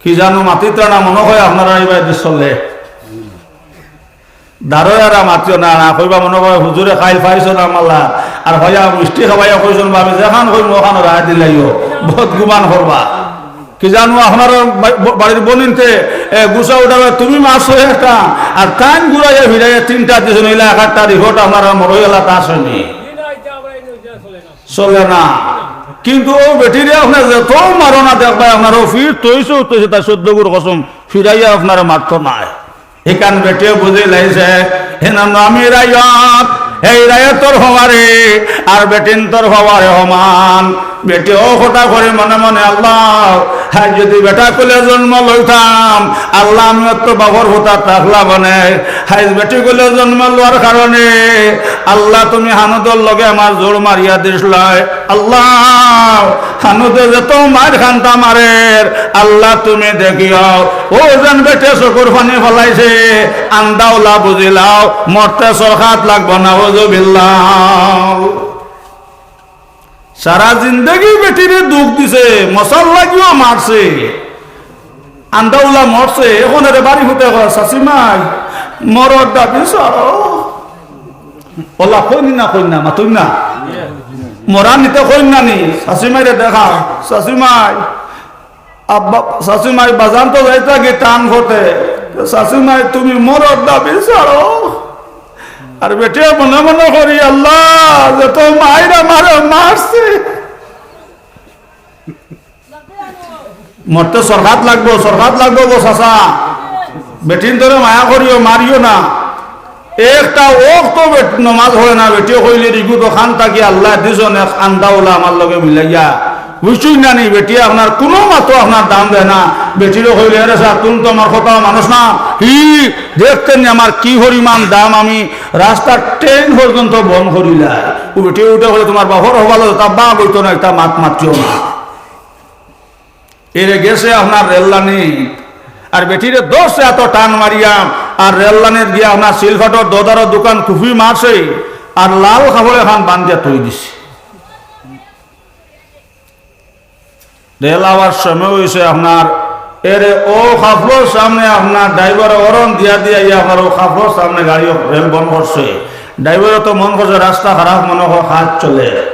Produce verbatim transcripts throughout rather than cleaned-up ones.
কি জানো মাতিত্রা না, মনো কয় আপনারা ইবায় চলে। দারোয়ারা মাতিও না, না কইবা মনো কয় হুজুরে খাইল পাইছো না মালা, আর হয়া মিষ্টি খাওয়াইয়া কইছন, "ভাবি, যেখান কইমু ওখান রায় দিলাইও, বদগুমান করবা।" কি জানো আপনার বা-, বাড়ির বনিনতে, এ, গুছা উঠাবে, তুমি মারছো একটা, আর তাইন ঘুরাইয়া ফিরাইয়া তিনটা দিছন, ইলা একটা রিপোর্ট আপনারা মরইয়ালা তা শুনি। চলে না। কিন্তু ও বেটিরে আপনে যত মারো না দেখবা, আপনার ও ফির তৈছে, তৈছে, তার চোদ্দ গুর কসম, ফিরাইয়া আপনারে মারতো নায়। হিকান বেটিয়ে বুঝি লাইছে, হিনান আমি রায়ত, এই রায়তর হওয়ারে, আর বেটিন্তর হওয়ারে সমান। বেটি ও কথা করে মনে মনে, "আল্লাহ, হাই যদি বেটা কুলে জন্ম লইতাম, আল্লাহ, আমি অত বাপর হুতা থাকলা মানে, হাই বেটি কুলে জন্ম লওয়ার কারণে, আল্লাহ, তুমি হানুদর লগে আমার জোর মারিয়া দিছলায়।" আল্লাহ, হানুদে যত মার খান্তা মারের, আল্লাহ তুমি দেখিও। ও যেন বেটে চকুর পানি ফালাইছে, আন্দাউলা বুঝিলাও, মরতে সরকাত লাগবো, নাউজুবিল্লাহ। সারা জিন্দেগি বেটিরে দুখ দিছে, মশার লাগিও মারছে, আন্দাউলা মরছে, এখন এরে বাড়ি ফুটে কয়, "চাচিমাই, মরর দাবি ছাড়ো।" ওলা কইনি না, কইন না, মাতুন না। মরা নিতে কইন না নি, চাচিমাইরে দেখা, চাচিমাই, আব্বা, চাচিমাই বাজান তো যাইতা কি টান ফটে। চাচিমাই, তুমি মরর দাবি ছাড়ো। আর বেটিয়ে মনে মনে করি, "আল্লাহ, যত মাইর আমারে মারছে।" মরতে সরকাত লাগবো, সরকাত লাগবো গো চাচা। বেটিন্তরে মায়া করিও, মারিও না। একটা ওয়াক্ত বেট-, নমাজ পড়ে না, বেটিয়ে কইলে, "রিগু তো খান থাকি আল্লাহ দিছন এক আন্দাউলা আমার লগে মিলাইয়া।" বুঝছইন না নি? বেটিয়ে আপনার কুনু মাতো আপনার দাম দেয় না। বেটিরে কইলে, "আরে স্যার, তুমি তো আমার কথা মানুষ না। হি, দেখতে নি আমার কি পরিমাণ দাম, আমি রাস্তার ট্রেন পর্যন্ত বন্ধ করিলাই।" ও বেটিয়ে উঠে বলে, "তোমার বাপর হবালো তা বাপ হইতো না, এটা মাত মাতিও না।" এরে গেছে আপনার রেল লাইনে, আর বেটিরে ধরছে এত টান মারিয়া, আর রেল লাইনে গিয়া আপনার সিলফাটর দোদারো দোকান কুফি মারছে, আর লাল কাপড় এখন বান্ধিয়া থই দিছে। রেল আওয়ার সময় হইছে আপনার, এরে ও কাপড়র সামনে আপনার ড্রাইভার হরন দিয়া দিয়া ইয়া আপনার ও কাপড়র সামনে গাড়ি রেল বন্ধ করছে। ড্রাইভারে তো মন করছে রাস্তা খারাপ, মনে হয় কাজ চলে।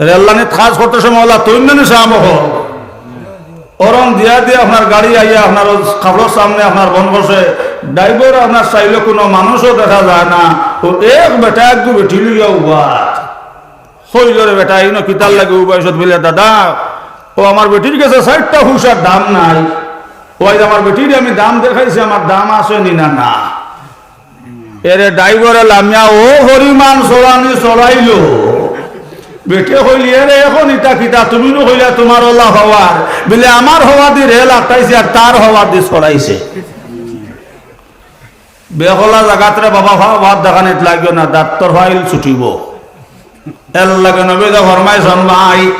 রেল লাইনে কাজ করতে সময় ওলা তৈন্যানি সাহাব হল। হরন দিয়া দিয়া আপনার গাড়ি আইয়া আপনার ও কাপড়র সামনে আপনার বন্ধ করছে। ড্রাইভার আপনার চাইলে কুনু মানুষও দেখা যায় না। ও এক বেটা একগু বেটি লইয়া উবা। কইল, "রে বেটা, ইনো কিতার লাগি উবা আইছত?" বলে, "দাদা, ও আমার বেটির গেছে চাইরটা পয়সার দাম নাই। ও আইজ আমার বেটিরে আমি দাম দেখাইছি, আমার দাম আছে নি না?" না। এরে ড্রাইভারে লামিয়া ও পরিমাণ চড়ানি চড়াইলো। বেটিয়ে কইল, "এরে এখন ইতা কিতা? তুমি নু কইলা তোমার ওলা হওয়ার।" বলে, "আমার হওয়া দি রেল আটকাইছে আর তার হওয়া দি চড়াইছে।" বেকলা জাগাত রে বাবা, ভা-, ভাত দেখানিত লাগিও না, দাঁতর ফাইল ছুটিব। এর লাগি নবীয়ে ফরমাইছন, ভাই,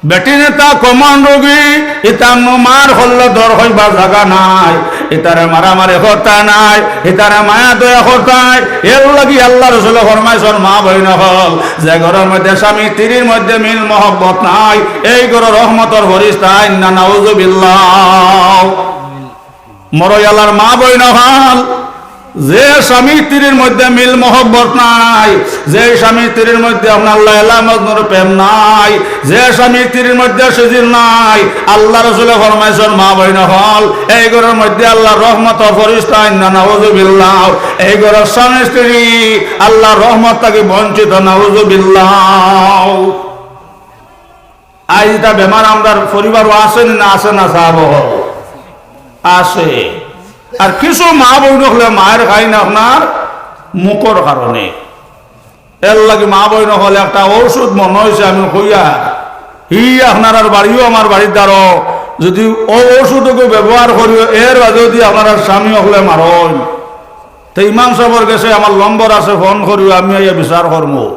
বেটিন ইতা কমন রোগী, ইতা নু মার করলে ডর হইবার জাগা নাই, ইতারে মারামারি করতা নাই, ইতারে মায়া দয়া করতায়। এর লাগি আল্লাহ রসুলে ফরমাইছন, মা বইন অকল, যে ঘরর মধ্যে স্বামী স্ত্রীর মধ্যে মিল মহব্বত নাই, এই ঘরো রহমতর ফিরিস্তা আইন না, নাউজুবিল্লাহ। মরইয়ালার মা বইন অকল, যে স্বামী স্ত্রীর মধ্যে মিল মহব্বত নাই, যে স্বামী স্ত্রীর মধ্যে আপনার লায়লা মজনুর প্রেম নাই, যে স্বামী স্ত্রীর মধ্যে সিজিল নাই, আল্লাহ রসুলে ফরমাইছন, মা বইন অকল, এই ঘরর মধ্যে আল্লাহর রহমতর ফিরিস্তা আইন না, নাউজুবিল্লাহ। এই ঘরর স্বামী স্ত্রী আল্লাহর রহমত থাকি বঞ্চিত, নাউজুবিল্লাহ। আইজ ইতা বেমার আমরার পরিবারও আছে নি না আছে না, সাহাব অকল? আছে। আর কিছু মা বইন অকলে মায়ের খাই না আপনার মুখর কারণে। এর লাগি মা বইন অকল একটা ঔষধ মনে হইছে আমি কইয়া, হি আপনারার বাড়িও আমার বাড়ির দ্বারো, যদি ও ঔষধকে ব্যবহার করিও, এর বাদে যদি আপনারার স্বামী অকলে মারইন, তে ইমাম সাহেবর গেছে আমার নম্বর আছে, ফোন করিও, আমি আইয়া বিচার করমু।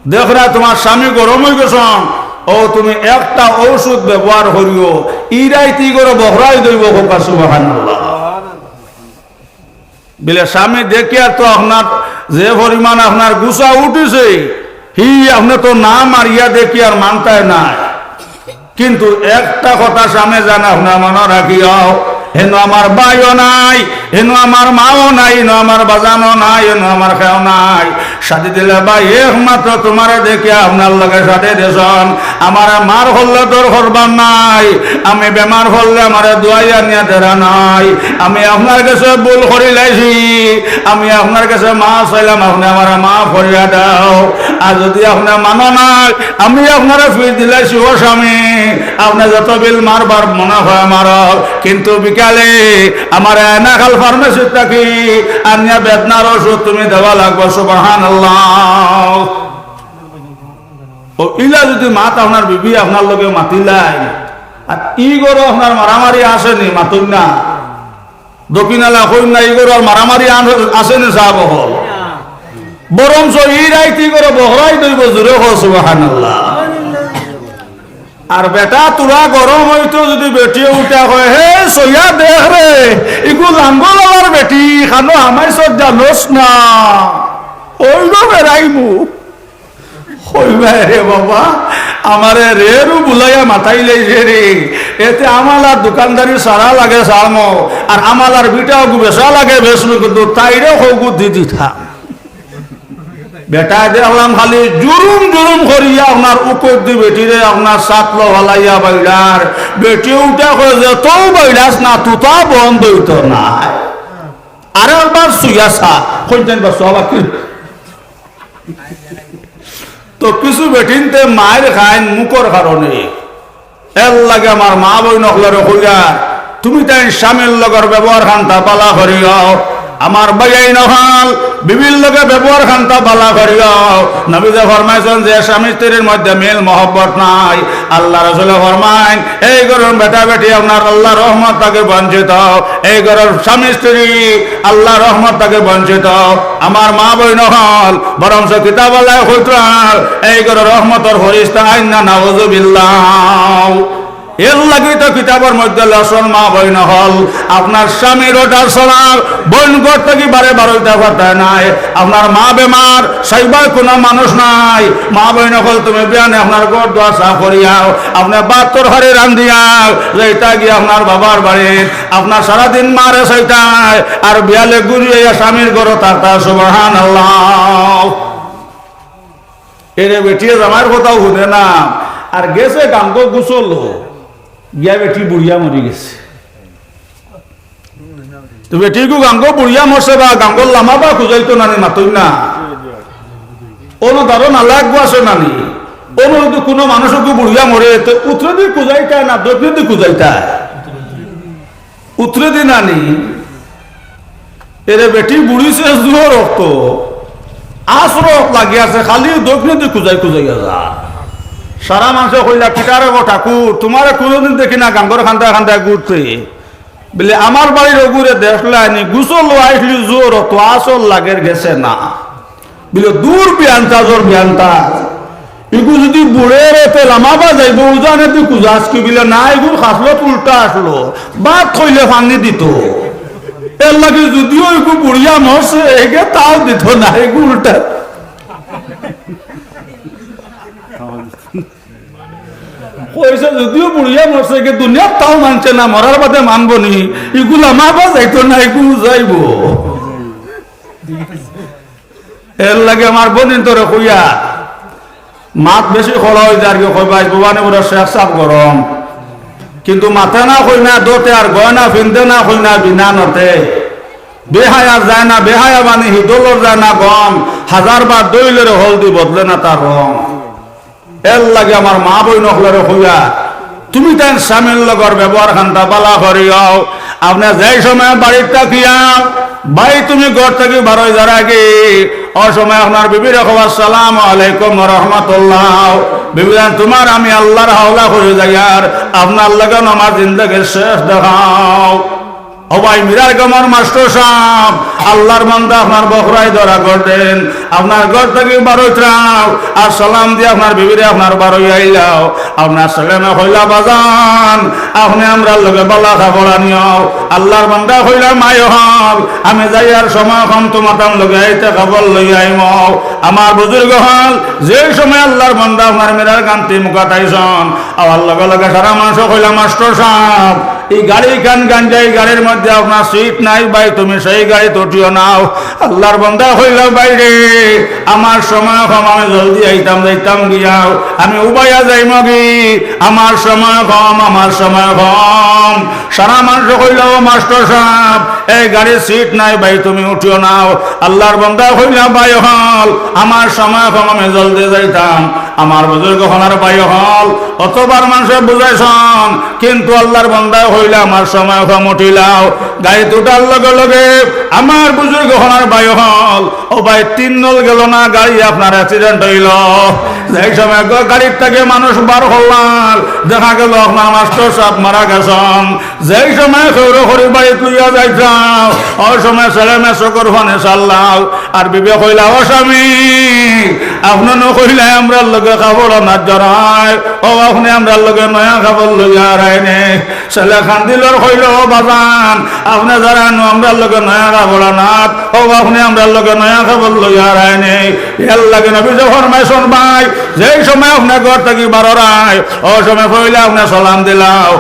দেখরা তোমার স্বামী গরম হই গেছন, ও তুমি একটা ঔষধ ব্যবহার করিও, ইরাইতি করে বহরাই দইব, হোক সুবহানাল্লাহ। বিলে স্বামী দেখি আর তো আপনার যে পরিমাণ আপনার গুছা উঠিছে, হি আপনে তো না মারিয়া দেখি আর মানতায় নাই। কিন্তু একটা কথা সামনে জানা হুনা মনো রাখিও, হেনো আমার ভাইও নাই, হেনো আমার মাও নাই, হেনো আমার বাজানও নাই, হেনো আমার কেউ নাই। শাদি দিলে ভাই একমাত্র তুমারে দেখিয়া আপনার লগে শাদি দিছইন। আমারে মার করলে ডর করবার নাই, আমি বেমার করলে আমারে দুয়াইয়া নিয়া দেরা নাই। আমি আপনার গেছে ভুল করিলাইছি, আমি আপনার গেছে মাফ চাইলাম, আপনে আমারে মাফ করিয়া দেও। আর যুদি আপনে মানো না, আমি আপনারে ফির দিলাইছি, ও স্বামী, আপনে যত বিল মারবার মনে হয় মারো, কিন্তু বিকালে আমারে এনাকাল ফার্মেসি থাকি আনিয়া বেদনার ওষুধ তুমি দেওয়া লাগবো। সুবহানাল্লাহ। ও ইলা যুদি মাত আপনার বিবি আপনার লগে মাতিলাই, আর ই ঘরো আপনার মারামারি আছে নি, মাতুন না। দক্ষিণালা কইন না, ই ঘরো আর মারামারি আন-, আছে নি সাব অকল? বরঞ্চ ই রাইত ই ঘরো বহরাই দইব, জুরে কও সুবহানাল্লাহ। আর বেটা তুরা গরম অইতো যুদি বেটিয়ে উঠা কয়, "হে সইয়া দেখ রে, ইগু লাঙ্গল আলার বেটি, খানো হামাইছত জানোস না, ওইলো বেড়াইমু।" কইবা, "রে বাবা, আমারে রেরু বুলাইয়া মাতাইলাইছে রে, এতে আমালার দোকানদারি সারা লাগে সারমো, আর আমালার বিটাও গু বেচা লাগে বেচমু, কিন্তু তাইরে হগু দি দিতাম।" বেটায় দেখলাম খালি জুরুম জুরুম করিয়া আপনার উপর দি বেটিরে আপনার সাতলো ফালাইয়া বাইড়ার, বেটি উঠা কয়, "যতউ বাইড়াস না, তুতা বন্ধ অইতো নায়।" আরেকবার সুইয়া চা, কইতেন বা সবা কি? তো কিছু বেটিন্তে মাইর খাইন মুখর কারণে। এর লাগি আমার মা বইন অকলরে কইয়া, তুমি তাইন স্বামীর লগর ব্যবহার খান্তা বালা করিও। আমার ভাইয়াইন অকল, বিবির লগে ব্যবহার খান্তা বালা করিও। নবীজি ফরমাইছইন যে স্বামী স্ত্রীর মধ্যে মিল মহব্বত নাই, আল্লাহ রসুলে ফরমাইন, এই ঘরর বেটা বেটি আপনার আল্লাহর রহমত থাকি বঞ্চিত, এই ঘরর স্বামী স্ত্রী আল্লাহর রহমত থাকি বঞ্চিত। আমার মা বইন অকল, বরঞ্চ কিতাবআলায় কইতরা, এই ঘরো রহমতর ফিরিস্তা আইন না, নাউজুবিল্লাহ। এর লাগি তো কিতাবর মধ্যে লেখছইন, মা বইন অকল, আপনার স্বামীর order ছাড়া বইন ঘর থাকি বারে বারইতা পারতা নায়। আপনার মা বেমার, সাইবার কুনু মানুষ নাই। মা বইন অকল, তুমি বিয়ানে আপনার ঘর দুয়ার সাফ করিয়াও, আপনে ভাত তরকারি রান্ধিয়াও, যাইতা গিয়া আপনার বাবার বাড়িত। আপনার সারাদিন মারে চাইতায়, আর বিয়ালে ঘুরি আইয়া স্বামীর ঘরো থাকতা। সুবহানাল্লাহ। এরে বেটিয়ে জামাইর কথাও হুনে না, আর গেছে গাঙ্গো গোসলো, গিয়া বেটি বুড়িয়া মরি গেছে। তো বেটিগু গাঙ্গো বুড়িয়া মরছে বা গাঙ্গোর লামাবা খুজাইতো নানি, মাতইন না। অনো দারো নালা এগু আছে নানি, অনো যদি কুনু মানুষ এগু বুড়িয়া মরে, তো উত্তরেদি খুজাইতায় না দক্ষিণেদি খুজাইতায়? উত্তরেদি নানি। এরে বেটি বুড়িছে জুহর অক্ত, আছর অক্ত লাগি আছে, খালি দক্ষিণেদি খুজাই খুজাইয়া যা। সারা মানষে কইলা, "কিতারে গো ঠাকুর, তুমারে কুনুদিন দেখি না গাঙ্গর খান্দায় খান্দায় ঘুরতে।" বলে, "আমার বাড়ির অগুরে দেখলায়নি, গোসলো আইছলি জুহর অক্ত, আছর লাগের গেছে না।" বলে, "দূর বিয়ান্তা, জোর বিয়ান্তা। ইগু যদি বুড়ের এতে লামাবা যাইবো, উজানেদি খুজাস কি?" বলে, "না, ইগুর খাসলত উল্টা আছলো। ভাত কইলে পানি দিতো। এর লাগি যদিও ইগু বুড়িয়া মরছে, এগে তাও দিতো না, ইগু উল্টা।" কইছে, "যদিও বুড়িয়া মরছে, এগে দুনিয়াত তাও মানছে না, মরার বাদে মানবো নি? ইগু লামাবা যাইতো না, ইগু যাইবো।" এর লাগি আমার বইনিন্তরে কইয়া, মাত বেশি খোলা অই যার গি, কইবা, "আইজ ভবানীপুরর শেখ সাব গরম, কিন্তু মাতে না কই না দতে, আর গয়না ফিন্দে না কই না বিনা নতে। বেহায়া যায় না, বেহায়া বানি হিদলর যায় না গম, হাজার বার দইলরে হলদি বদলে না তার রং।" এর লাগি আমার মা বইন অকলরে কইয়া, তুমি তাইন স্বামীর লগর ব্যবহার খান্তা বালা করিও। আপনে যেই সময় বাড়িত থাকিয়া, ভাই তুমি ঘর থাকি বারই যারা গি, অ সময় আপনার বিবিরে কও, "আসসালামু আলাইকুম ওয়া রাহমাতুল্লাহ। বিবিজান, তুমার আমি আল্লাহর হাওলা করি যাইয়ার, আপনার লগে আমার জিন্দেগির শেষ দেখাও।" ও ভাই, মিরার গাঁওর মাস্টর সাব, আল্লার বান্দা আপনার বখরায় ধরা করদেন, আপনার ঘর থাকি বারইত্রাও, আর সালাম দিয়া আপনার বিবিরে আপনার বারই আইলাও। আপনার ছেলে মেয়ে কইলা, "বাজান, আপনে আমরার লগে বালা কাপড় আনিও।" আল্লার বান্দা কইলা, "মাই অকল, আমি যাইয়ার সময় কম তুমাতান লগে আইতে কাপড় লইয়া আইমু।" আমার বুজুর্গ অকল, যেই সময় আল্লার বান্দা আপনার মিরার গাঁওত মুখাত আইছইন, আওয়ার লগে লগে সারা মানষে কইলা, "মাস্টর সাব, ই গাড়ি খান গাঞ্জা, ই গাড়ির মধ্যে আপনার সিট নাই ভাই, তুমি সেই গাড়িত উঠিও নাও।" আল্লার বান্দা কইলা, "ভাইরে, আমার সময় কম, আমি জলদি আইতাম, যাইতাম গিয়াও, আমি উবাইয়া যাইমুগি, আমার সময় কম, আমার সময় কম।" সারা মানষে কইলা, "ও মাস্টর সাব, এই গাড়ির সিট নাই ভাই, তুমি উঠিও নাও।" আল্লার বান্দা কইলা, "ভাই অকল, আমার সময় কম, আমি জলদি যাইতাম।" আমার বুজুর্গ অকল আর ভাই অকল, অতবার মানষে বুজাইছইন, কিন্তু আল্লার বান্দায় কইলা, "আমার সময় কম, উঠিলাও।" গাড়িত উঠার লগে লগে আমার বুজুর্গ অকল আর ভাই অকল, ও ভাই, তিন নল গেল না, গাড়ি আপনার accident অইলো। যেই সময় গ-, গাড়ির থাকি মানুষ বার করলাম, দেখা গেল আপনার মাস্টর সাব মারা গেছইন। যেই সময় কেউরে করি বাড়িত লইয়া যাইতাম, ওই সময় ছেলে মেয়ে চকুর পানি ছাড়লাও। আর বিবি কইলা, "ও স্বামী, আপনে নু কইলা আমরার লগে কাপড় আনাত যারায়, ও আপনে আমরার লগে নয়া কাপড় লইয়া আরায়নি।" ছেলে কান্দিল আর কইল, "ও বাজান, আপনে যারায় নু আমরার লগে নয়া কাপড় আনাত, ও আপনে আমরার লগে নয়া কাপড় লইয়া আরায়নি।" এরলাগি নবীজি ফরমাইছইন, ভাই, যেই সময় আপনে ঘর থাকি বারইরায়, ও সময় পয়লা আপনে সালাম দিলাও।